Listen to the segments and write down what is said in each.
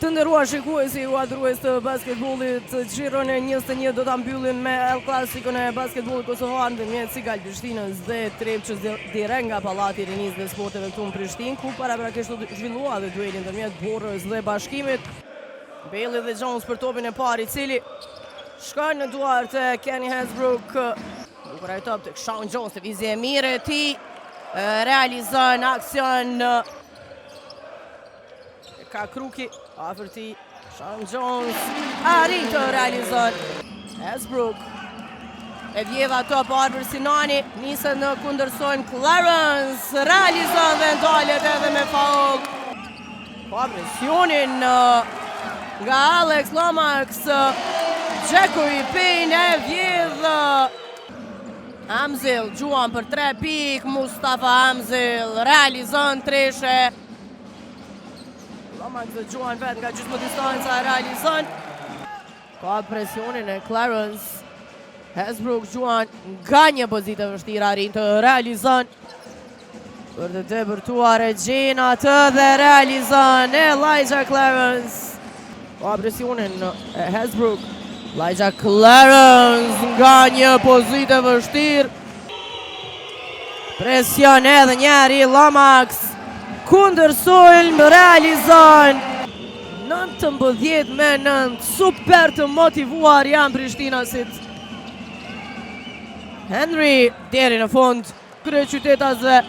Të nderuar shikues e adhurues të basketbollit, xhiron e 21 do ta mbyllim me El Clasico e basketbollit kosovar ndërmjet Sigal Prishtinës dhe Trepçës direkt nga Pallati i Rinisë dhe Sporteve këtu në Prishtinë, ku paraprakisht u zhvillua dhe dueli ndërmjet Borës dhe Bashkimit. Bailey dhe Jones për topin e parë i cili shkon në duart e Kenny Hasbrook. Bukur ai top tek Sean Jones, lëvizje e mirë e tij, realizon aksion Kakruki, afër tij, Sean Jones, arrin të realizon. Hasbrook, e vjedh atë top Arbër Sinani, nisën në kundërsulm Clarence, realizon dhe ndalet edhe me faul. Pa presionin nga Alex Lomax, Jackory Payne e vjedh Amzil, gjuan për 3 pikë, Mustafa Amzil, realizon treshe. Lomax dhe gjuan vetë nga gjysmë distanca, realizon. Ka presionin e Clarence. Hasbrook gjuan nga një pozitë e vështirë, arrin të realizon. Për të depërtuar e gjen atë dhe realizon Elijah Clarence. Ka presionin e Hasbrook. Elijah Clarence nga një pozitë e vështirë. Presion edhe njëherë Lomax. Kundërsulm realizon. 19 me 9. Super të motivuar janë prishtinasit. Henry deri në fund. Kryeqytetasve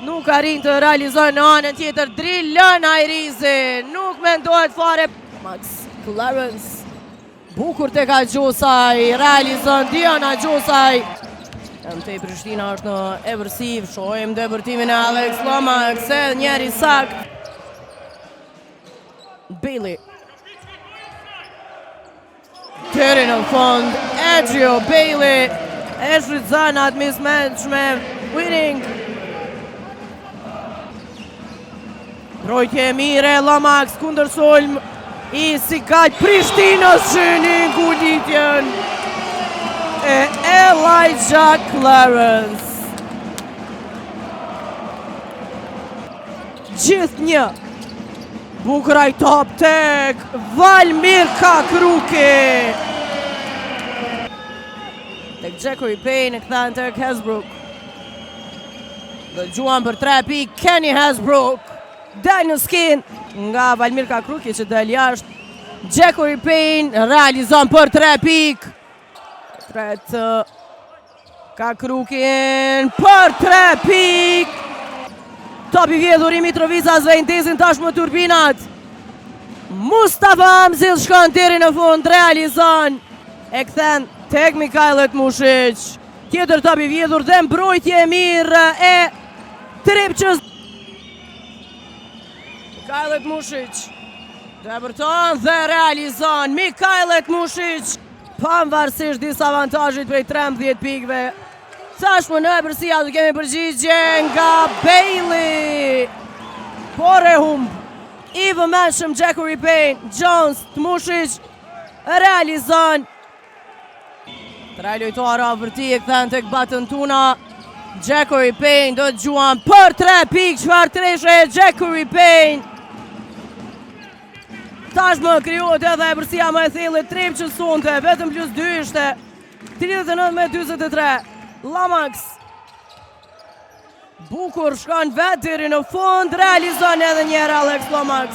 nuk arrin të realizojnë në anën tjetër. Drilon Hajrizi. Nuk mendohet fare. Max Clarence. Bukur tek Agjosaj, realizon Dion Agjosaj. Më tej Prishtina është në epërsi, shohim depërtimin e Alex Lomax, edhe njëherë i saktë. Bailey. Deri në fund, Adrio Bailey, e shfrytëzon atë mismatch me Winning. Mbrojtje e mirë e Lomax kundërsulm i Sigal Prishtinës shëni ngulitjen e Elijah Clarence. Gjithnjë Bukur ai top tek Valmir Kakruki. Tek Jackory Payne e kthen tek Hasbrook. Dhe gjuan për 3 pikë Kenny Hasbrook. Del në skenë nga Valmir Kakruki që del jashtë. Jackory Payne realizon për 3 pikë. Tret Kakrukin për 3 pikë. Top i vjedhur i Mitrovicasve i ndezin tashmë turbinat. Mustafa Amzil shkon deri në fund, realizon. E kthen tek Mikajlet Mushiq. Tjetër top i vjedhur dhe mbrojtje e mirë e Trepçës. Mikajlet Mushiq. Depërton dhe realizon Mikajlet Mushiq. Pavarësisht disavantazhit prej 13 pikëve. Tashmë në epërsi a do kemi përgjigje nga Bailey. Por e humb. I vëmendshëm Jackory Payne, Jones, Tmushiq realizon. Tre lojtarë afër tij e kthen tek Batën Tuna. Jackory Payne do të gjuan për 3 pikë, çfarë treshe Jackory Payne. Tashmë krijohet edhe epërsia më e thellë e Trepçës sonte, vetëm plus 2 ishte. 39 me 43. Lomax. Bukur shkon vetë deri në fund, realizon edhe njëherë Alex Lomax.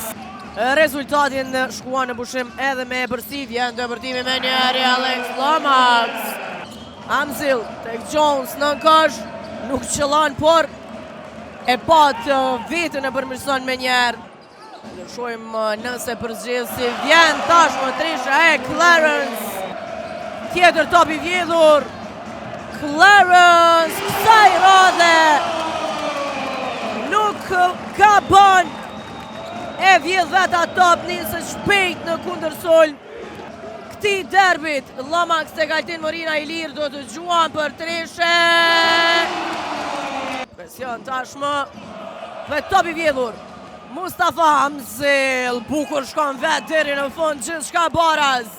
Rezultatin shkuan në pushim edhe me epërsi, vjen depërtimi menjëherë Alex Lomax. Amzil tek Jones në kosh, nuk qëllon, por e pat vetën e përmirëson menjëherë. Do shohim nëse përzgjedhësi vjen tashmë tresha e Clarence. Tjetër top i vjedhur. Clarence kësaj radhe nuk gabon. E vjedh vetë atë top nisë shpejt në kundërsulm. Këtij derbit, Lomax tek Altin Morina i lirë do të gjuan për treshe. Presion tashmë dhe top i vjedhur. Mustafa Amzil, bukur shkon vetë deri në fund, gjithçka baraz.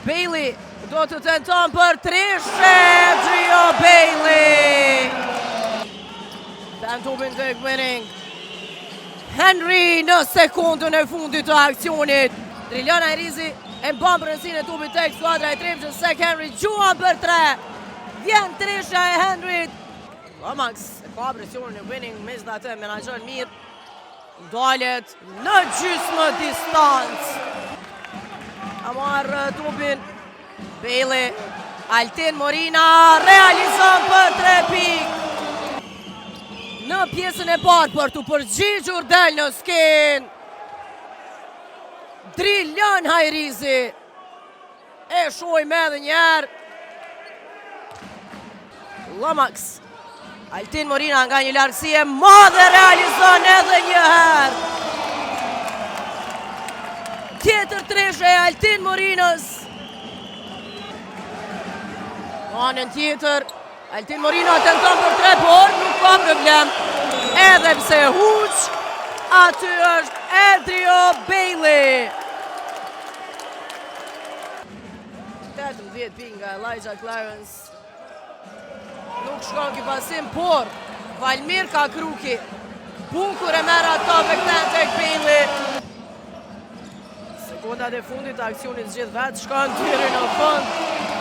Bailey do të tenton për treshe, Gio Bailey. Kthen topin tek Winning. Henry në sekundën e fundit të aksionit. Drilon Ajrizi e mban pronësinë e topit tek skuadra e Trepçës. Sek Henry gjuan për tre. Vjen tresha e Henryt. Lomax e ka presionin e Winning, megjithatë menaxhon mirë. Ndalet në gjysmë distancë. A marrë topin Bailey, Altin Morina realizon për 3 pikë. Në pjesën e parë për të përgjigjur del në skenë. Drilon Hajrizi. E shohim edhe njëherë. Lomax. Altin Morina nga një largësi e madhe realizon edhe një herë. Tjetër treshe e Altin Morinës. Në anën tjetër, Altin Morina tenton për tre, por nuk ka problem. Edhe pse huq, aty është Edrio Bailey. 18 pikë nga Elijah Clarence. Nuk shkon ky pasim, por Valmir Kakruki bukur e merr ato me kthen tek Bailey. Sekondat e fundit të aksionit gjithë vetë, shkon deri në fund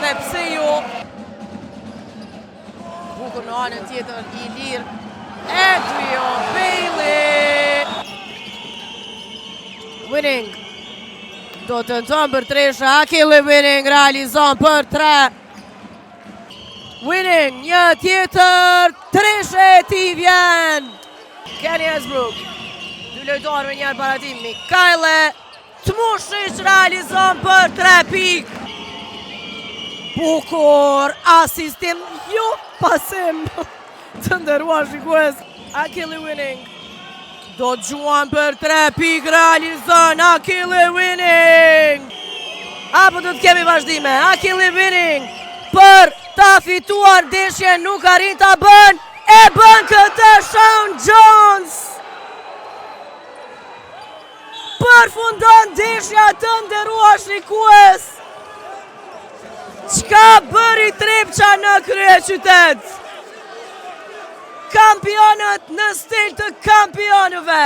dhe pse jo. Bukur në anën tjetër i lirë. Edrio Bailey. Winning. Do të tenton për treshe, Akili Winning realizon për tre. Winning, një tjetër, treshe e ti vjen. Kenny Esbrook, dy lojtarë me njerë para ti, Mikajle, Tmushic realizon për tre pikë. Bukur, asistim, jo pasim. Të nderuar shikues, Akili Winning. Do të gjuan për tre pikë, realizon Akili Winning. Apo do të kemi vazhdime, Akili Winning për ta fituar ndeshjen nuk arrin ta bën, e bën këtë Sean Jones. Përfundon ndeshja të nderuar shikues. Çka bëri Trepça në kryeqytet? Kampionët në stil të kampionëve.